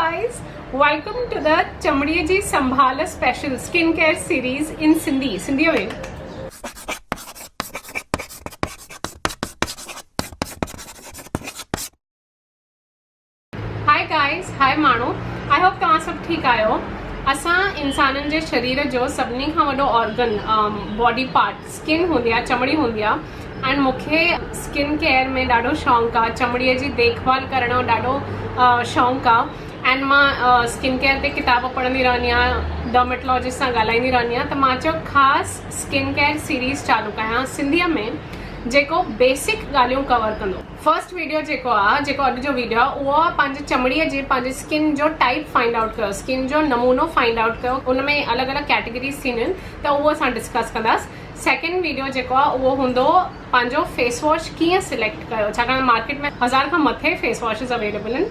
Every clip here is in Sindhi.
Guys, welcome to the چمڙي جي سنڀال special skin care series in Sindhi, سنڌيء ۾. Hi guys, hi ماڻهو، I hope توهان سڀ ٺيڪ آهيو. اسان انسانن جي شرير جو سڀني کان وڏو آرگن، باڊي پارٽ، اسڪن هوندي آهي، چمڙي هوندي آهي ۽ مون کي اسڪن ڪيئر ۾ ڏاڍو شوق آهي، چمڙي جي ديک ڀال ڪرڻ جو ڏاڍو شوق آهي ۽ مان اسڪن ڪيئر تي ڪتاب پڙهندي رهندي آهيان، ڊرميٽالاجسٽ سان ڳالهائيندي رهندي آهيان ته مان چيو خاص اسڪن ڪيئر سيريز چالو ڪيان سنڌيء ۾ جيڪو بيسڪ ڳالهيون ڪور ڪندو. فرسٽ ويڊيو جيڪو آ جيڪو اڄ جو ويڊيو آ اهو آ پنهنجي چمڙي جي پنهنجي اسڪن جو ٽائپ فائنڊ آئوٽ ڪيو اسڪن جو نمونو فائنڊ آئوٽ ڪيو ان ۾ الڳ الڳ ڪيٽيگريز ٿينديون آهن ته اهو اسان ڊسڪس ڪنداس سيڪنڊ ويڊيو جيڪو آ اهو هوندو پنهنجو فيس واش ڪيئن سليڪٽ ڪيو ڇاڪاڻ مارڪيٽ ۾ هزار کان مٿي فيس واشز اويليبل آهن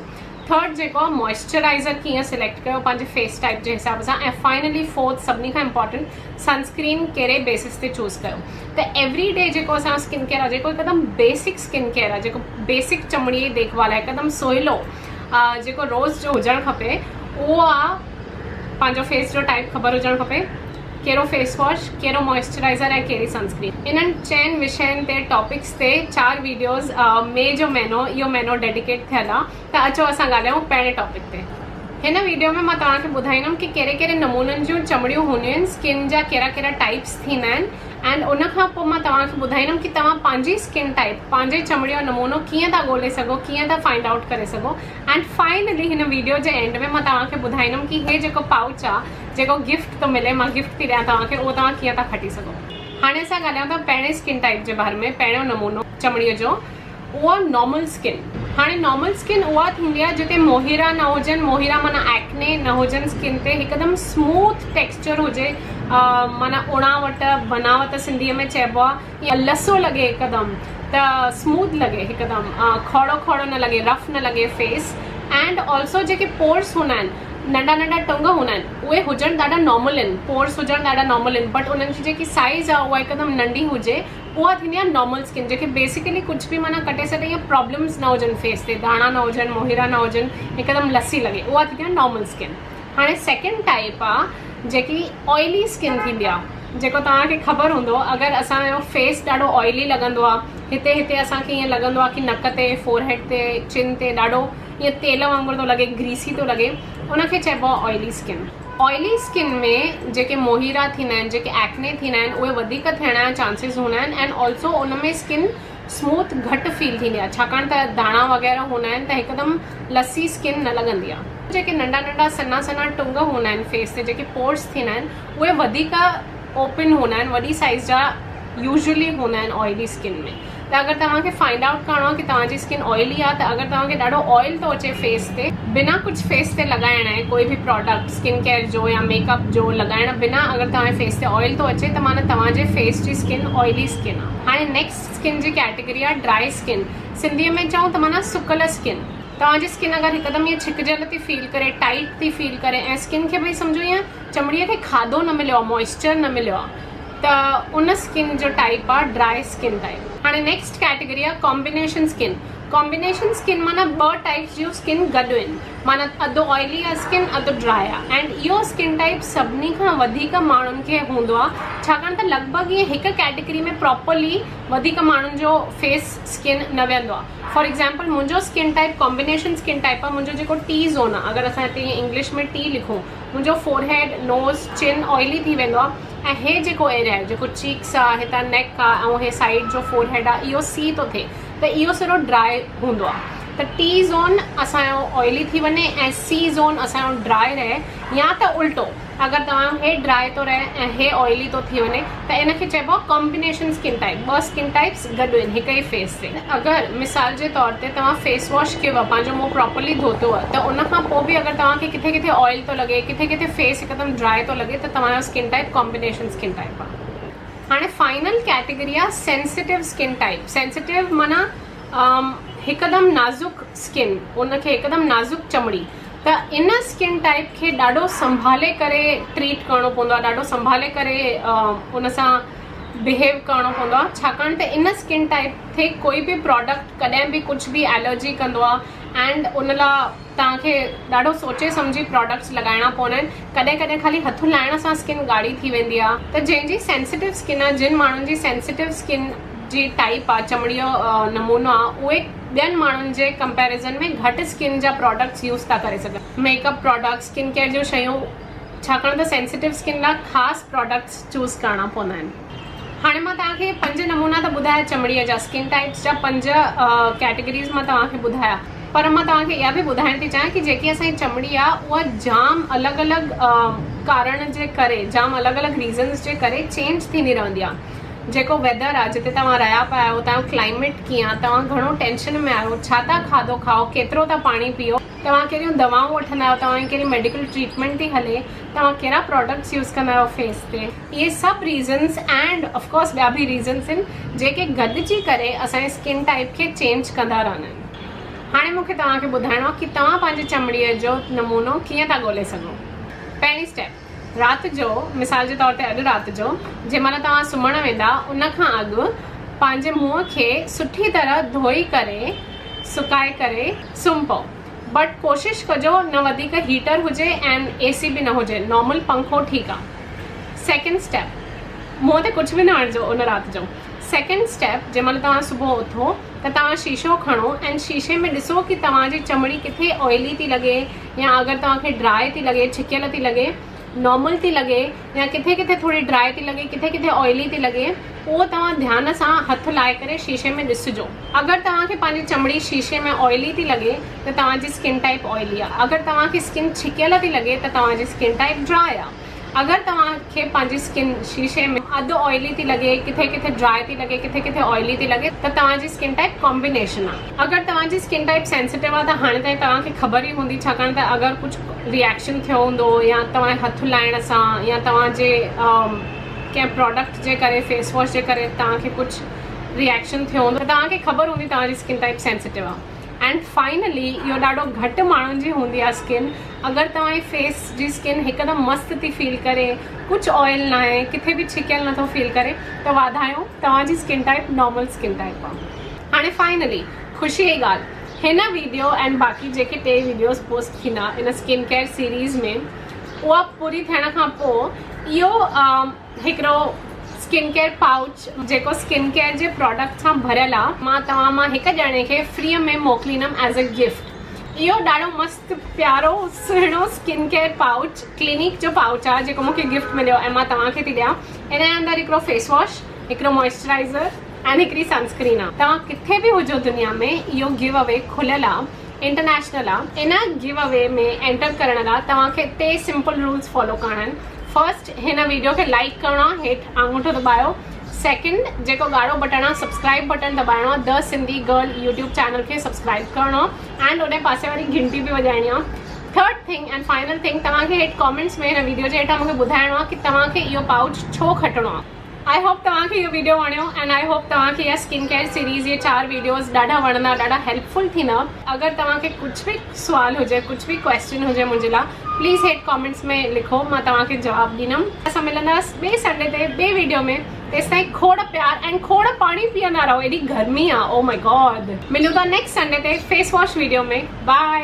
ٿرڊ جيڪو آ موئسچرائزر ڪيئن سليڪٽ ڪيو پنهنجي فيس ٽائپ جي حساب سان ۽ فائنلي فورٿ سڀني کان امپورٽنٽ سن اسڪرين ڪهڙي بيسس تي چوز ڪيو ته ايوري ڊي جيڪو اسان جو اسڪن ڪيئر آ جيڪو هڪدم بيسڪ اسڪن ڪيئر آ جيڪو بيسڪ چمڙي جي ديک ڀال آ هڪدم سولو جيڪو روز جو هجڻ کپي اهو آ پنهنجو فيس جو ٽائپ خبر هجڻ کپي ڪهڙو فيس واش ڪهڙو موئسچرائزر ۽ ڪهڙي سن اسڪرين انهن چئن وشين تي ٽاپڪس تي چار ويڊيوز مي جو مهينو اهو مهينو ڊيڊيڪيٽ ٿيل آ ته اچو اسان ڳالهايون پهرين ٽاپڪ تي. هن ويڊيو ۾ مان توهان کي ٻڌائيندم ڪي ڪهڙي ڪهڙي نمونن جون چمڙيون هونديون آهن اسڪن جا ڪهڙا ڪهڙا ٽائپس ٿيندا آهن اينڊ ان کان پوء مان توهان کي ٻڌائيندم ڪي توهان پنهنجي اسڪن ٽائپ پنهنجي چمڙي جو نمونو ڪيئن ٿا ڳولي سگهو ڪيئن ٿا فائنڊ آئوٽ ڪري سگهو اينڊ فائنلي هن ويڊيو جي اينڊ ۾ مان توهان کي ٻڌائيندم ڪي هي جيڪو پائوچ آ جيڪو گفٽ ٿو ملي مان گفٽ ٿي ڏيان توهان کي اهو توهان ڪيئن ٿا کٽي سگهو. هاڻي اسان ڳالهايون ٿا پهرين اسڪن ٽائپ جي باري ۾ پهريون نمونو چمڙي جو اها نارمل اسڪن. هاڻي نارمل اسڪن اها ٿيندي آهي جتي موهيرا نه هجن، موهيرا معنيٰ ايڪني نه هجن اسڪن تي، هڪدم سموٿ ٽيڪسچر هجي معنيٰ اڻاوٽ، بناوت سنڌيء ۾ چئبو آهي، يا لسو لڳي هڪدم ته سموٿ لڳي هڪدم کوڙو کوڙو نه لڳي، رف نه لڳي فيس اينڊ آلسو جيڪي پورس هوندا آهن ننڍا ننڍا ٽنگ هوندا آهن اهي هجڻ ڏاڍا نارمل آهن، پورس هجڻ ڏاڍا نارمل آهن بٽ انهن جي جيڪي سائيز آهي اها هڪدم ننڍي هجي اها ٿيندي آهي نارمل اسڪن جنهن کي بيسيڪلي ڪجهه به معنيٰ ڪٽي سٽي يا پرابلمز نه هجن فيس تي داڻا نه هجن موهيرا نه هجن هڪدم لسي لڳي اها ٿيندي آهي نارمل اسڪن هاڻي سيڪنڊ ٽائپ آهي جيڪي آئلي اسڪن ٿيندي آهي جيڪو توهان کي خبر هوندو اگر اسان جو فيس ڏاڍو آئلي لڳندو آهي هتي هتي اسان کي ائين لڳندو آهي ڪي نڪ تي فور هيڊ تي چن تي ڏاڍو ائين تيل وانگر ٿو لڳي گريسي ٿو لڳي ان کي چئبو آهي آئلي اسڪن. آئلي اسڪن ۾ جيڪي موهيرا ٿيندا آهن جيڪي ايڪني ٿيندا آهن اهي وڌيڪ ٿيڻ جا چانسز هوندا آهن and also in ۾ skin smooth گهٽ فيل ٿيندي آهي ڇاڪاڻ ته داڻا وغيره هوندا آهن ته هڪدم لسي اسڪن نه لڳندي آهي. جيڪي ننڍا ننڍا سنها سنها ٽنگ هوندا آهن فيس تي جيڪي پورس ٿيندا آهن اهي وڌيڪ اوپن هوندا آهن وڏي سائيز جا يوزولي هوندا آهن آئلي اسڪن ۾ ته اگر توهان کي فائنڊ آئوٽ ڪرڻو آهي ڪي توهان جي اسڪن آئلي آهي ته اگر توهان کي ڏاڍو آئل ٿو اچي فيس تي بنا ڪجهه فيس تي لڳائڻ ۽ ڪوئي به پراڊڪٽ اسڪن ڪيئر جو يا ميڪ اپ جو لڳائڻ بنا اگر توهان جي فيس تي آئل ٿو اچي ته معنيٰ توهان جي فيس جي اسڪن آئلي اسڪن آهي. هاڻي نيڪسٽ اسڪن جي ڪيٽيگري آهي ڊرائي اسڪن سنڌي ۾ چئون ته معنيٰ سڪل اسڪن توهان جي اسڪن اگر هڪدم ائين ڇڪجيل ٿي فيل ڪري ٽائيٽ ٿي فيل ڪري ۽ اسڪن کي ڀئي سمجهو ائين چمڙي کي کاڌو نه مليو آهي موئسچر نه مليو آهي ته ان اسڪن جو ٽائپ آ ڊرائي اسڪن ٽائپ. هاڻي نيڪسٽ ڪيٽيگري آ ڪامبينيشن اسڪن. ڪامبينيشن اسڪن معنيٰ ٻه ٽائپس جون اسڪن گڏ آهن معنيٰ اڌ آئلي آ اسڪن اڌ ڊرائي آ اينڊ اهو اسڪن ٽائپ سڀني کان وڌيڪ ماڻهن کي هوندو آ ڇاڪاڻ ته لڳ ڀڳ ائين هڪ ڪيٽيگري ۾ پراپرلي وڌيڪ ماڻهن جو فيس اسڪن نه ويهندو آ فار ايگزامپل منهنجو skin type combination skin type آ منهنجو جيڪو ٽي زون آ اگر اسان هتي ائين انگلش ۾ ٽي لکون منهنجو فور هيڊ نوز چن آئلي ٿي ويندو آ ۽ هي جيڪو ايريا آهي جيڪو چيڪس آ هتان نيڪ آ ۽ هي سائيڊ جو فور هيڊ آ اهو سي ٿو ٿئي ته اهو سڄو ڊرائي هوندو آ ته ٽي زون اسان جو آئلي ٿي وڃي ۽ سي زون اسان جو ڊرائي رهي يا ته الٽو اگر توهان جو هي ڊرائي ٿو رهي ۽ هي آئلي ٿو ٿي وڃي ته ان کي چئبو آ ڪامبينيشن اسڪن ٽائپ ٻه اسڪن ٽائپس گڏ آهن هڪ ئي فيس تي. اگر مثال جي طور تي توهان فيس واش ڪيو پنهنجو منهن پراپرلي ڌوتو ته ان کان پوء به اگر توهان کي ڪٿي ڪٿي آئل ٿو لڳي ڪٿي ڪٿي فيس هڪدم ڊرائي ٿو لڳي ته توهان جو skin type combination skin type آ. هاڻي فائنل ڪيٽيگري آ سينسيٽو اسڪن ٽائپ سينسيٽو معنيٰ هڪدم نازڪ اسڪن ان کي هڪدم نازڪ چمڙي ته ان اسڪن ٽائپ کي ڏاڍو سنڀالي ڪري ٽريٽ ڪرڻو پوندو آ ڏاڍو سنڀالي ڪري ان سان بهيو ڪرڻو پوندو آ ڇاڪاڻ ته ان اسڪن ٽائپ کي ڪوئي به پراڊڪٽ ڪڏهن به ڪجهه به الرجي ڪندو آ اينڊ ان لا توهان کي ڏاڍو سوچي سمجهي پراڊڪٽس لڳائڻا پوندا آهن. ڪڏهن ڪڏهن خالي هٿ لائڻ سان اسڪن ڳاڙهي ٿي ويندي آهي ته جنهن جي سينسيٽو اسڪن آهي جن ماڻهن جي سينسيٽو اسڪن جي ٽائيپ آهي چمڙي جو نمونو آهي اهي ٻين ماڻهن جي ڪمپيريزن ۾ گهٽ اسڪن جا پراڊڪٽس يوز ٿا ڪري سگهن. Make up products skin care جون شيون ڇاڪاڻ ته سينسيٽو اسڪن لاء خاص پراڊڪٽس چوز ڪرڻا پوندا آهن. هاڻي مان توهان کي پنج نمونا ته ٻڌايا چمڙي جا اسڪن ٽائيپس جا پنج ڪيٽيگريز مان توهان کي ٻڌايا پر مان توهان کي اها به ٻڌائڻ ٿي چاهيان ڪي جيڪي اسان جي چمڙي آهي اها جام الڳ الڳ ڪارڻ جي ڪري جام الڳ الڳ ريزنس جي ڪري چينج ٿيندي رهندي آهي جيڪو ويدر آهي جتي توهان رهيا پيا آهيو اتان جو ڪلائميٽ ڪيئن آهي توهان گهڻو ٽينشن ۾ آهيو ڇا ٿا کاڌو کائو ڪيترو ٿا پاڻي پيئو توهان ڪهڙيون دوائون وٺندا آهيو توهان جي ڪهڙي ميڊيڪل ٽريٽمينٽ ٿي هلي توهان ڪهڙا پراڊڪٽس يوز ڪندا آهيو فيس تي اهي سڀ ريزنس اينڊ آف ڪورس ٻيا به ريزنس آهن جيڪي گڏجي ڪري اسان جي اسڪن ٽائيپ کي چينج ڪندا رهندا آهن. هاڻي مون کي توهان کي ٻڌائڻو آهي ڪي توهان پنهنجي چمڙي جو نمونو ڪيئن ٿا ڳولي سگهو. پهرين اسٽيپ، رات جو مثال جي طور تي اڄ رات جو جنهن مهل توهان سمهڻ ويندا ان کان اڳ پنهنجي منهن کي سٺي طرح ڌوئي ڪري سڪائي ڪري سمهه پئو. بٽ ڪوشش ڪجو نه وڌيڪ هيٽر هجي ۽ اي سي به نه هجي نارمل پنکو ٺيڪ آ. سيڪنڊ اسٽيپ منهن تي ڪجهه به نه هڻجو ان رات جو. سيڪنڊ اسٽيپ جنهن مهل توهان صبح اٿو ته توهان شيشو کڻو ۽ شيشي ۾ ڏسو ڪي توهان جي چمڙي ڪٿي آئلي ٿي لڳي يا اگر توهان کي ڊرائي ٿي لڳي ڇڪيل ٿي لڳي نارمل ٿي لڳي يا ڪٿي ڪٿي ٿوري ڊرائي ٿي لڳي ڪٿي ڪٿي آئلي ٿي لڳي اهو توهان ڌيان سان هٿ لائي ڪري شيشي ۾ ڏسجو. اگر توهان کي پنهنجي چمڙي شيشي ۾ آئلي ٿي لڳي ته توهان جي اسڪن ٽائيپ آئلي آهي. اگر توهان کي اسڪن ڇڪيل ٿي لڳي ته توهان جي اسڪن ٽائيپ ڊرائي آهي. اگر توهان کي پنهنجي اسڪن شيشي ۾ اڌ آئلي ٿي لڳي ڪٿي ڪٿي ڊرائي ٿي لڳي ڪٿي ڪٿي آئلي ٿي لڳي ته توهان جي اسڪن ٽائيپ ڪامبينيشن آهي. اگر توهان جي اسڪن ٽائيپ سينسيٽو آهي ته هاڻي تائين توهان کي خبر ئي هوندي ڇاڪاڻ ته اگر ڪجهه ريئيڪشن ٿيو هوندو يا توهان جي هٿ لائڻ سان يا توهان جي ڪنهن پراڊڪٽ جي ڪري فيس واش جي ڪري توهان کي ڪجهه ريئيڪشن ٿيو هوندو ته توهان کي خبر هوندي توهان جي اسڪن ٽائيپ سينسيٽو آهي اينڊ فائنلي اهو ڏاڍو گهٽ ماڻهن جي هوندي آهي اسڪن اگر توهان جي فيس جي اسڪن هڪدم مست ٿي فيل ڪري ڪجهه آئل ناهي ڪٿي به ڇڪيل نٿو فيل ڪري ته واڌايون توهان جي skin type normal skin type آهي. هاڻي فائنلي خوشي جي ڳالهه هن ويڊيو ۽ باقي جيڪي ٽي ويڊيوز پوسٽ ٿيندا ان اسڪن ڪيئر سيريز ۾ اها پوري ٿيڻ کان پوء اهو هڪڙو اسڪن ڪيئر پائوچ جيڪو اسڪن ڪيئر جي پراڊڪٽ سان ڀريل آ مان توهان مان هڪ ڄڻي کي فري ۾ موڪليندم ايز اي گفٽ اهو ڏاڍو مست پيارو سهڻو اسڪن ڪيئر پائوچ ڪلينڪ جو پائوچ آ جيڪو مونکي گفٽ مليو ۽ مان توهان کي ٿي ڏيان ان جي اندر هڪڙو فيس واش هڪڙو موئسچرائزر ۽ هڪڙي سن اسڪرين آ. توهان ڪٿي به هجو دنيا ۾ اهو گيو اوي کليل آ انٽرنيشنل آ. ان گيو اوي ۾ اينٽر ڪرڻ لا توهان کي ٽي سمپل رولز فالو ڪرڻا آهن. فرسٽ هن ويڊيو کي لائيڪ ڪرڻو آ هيٺ آڱوٺو دٻايو. سيڪنڊ جيڪو ڳاڙهو بٽڻ آ سبسڪرائيب بٽڻ دٻائڻو آ the Sindhi girl YouTube channel کي سبسڪرائيب ڪرڻو آ اينڊ ان پاسي واري گهنٽي به وڄائڻي آ. Third thing and final thing توهان کي هيٺ ڪامينٽس ۾ هن ويڊيو جي هيٺان مونکي ٻڌائڻو آ ڪي توهان کي اهو پائوچ ڇو کٽڻو آ. I hope توهان کي اهو ويڊيو وڻيو اينڊ I hope توهان کي اها اسڪن ڪيئر سيريز جي چار ويڊيوز ڏاڍا وڻندا ڏاڍا هيلپ فل ٿيندا اگر توهان کي ڪجهه به سوال هجي ڪجهه به ڪويسچن هجي منهنجي لاء پليز هيٺ ڪامينٽس ۾ لکو مان توهان کي جواب ڏيندم اسان ملنداس ٻئي سنڊي تي ٻئي ويڊيو ۾ تيستائين کوڙ پيار اينڊ کوڙ پاڻي پيئندا رهو ايڏي گرمي آ او مائي گاڊ ملون ٿا نيڪسٽ سنڊي تي فيس واش ويڊيو ۾ باء.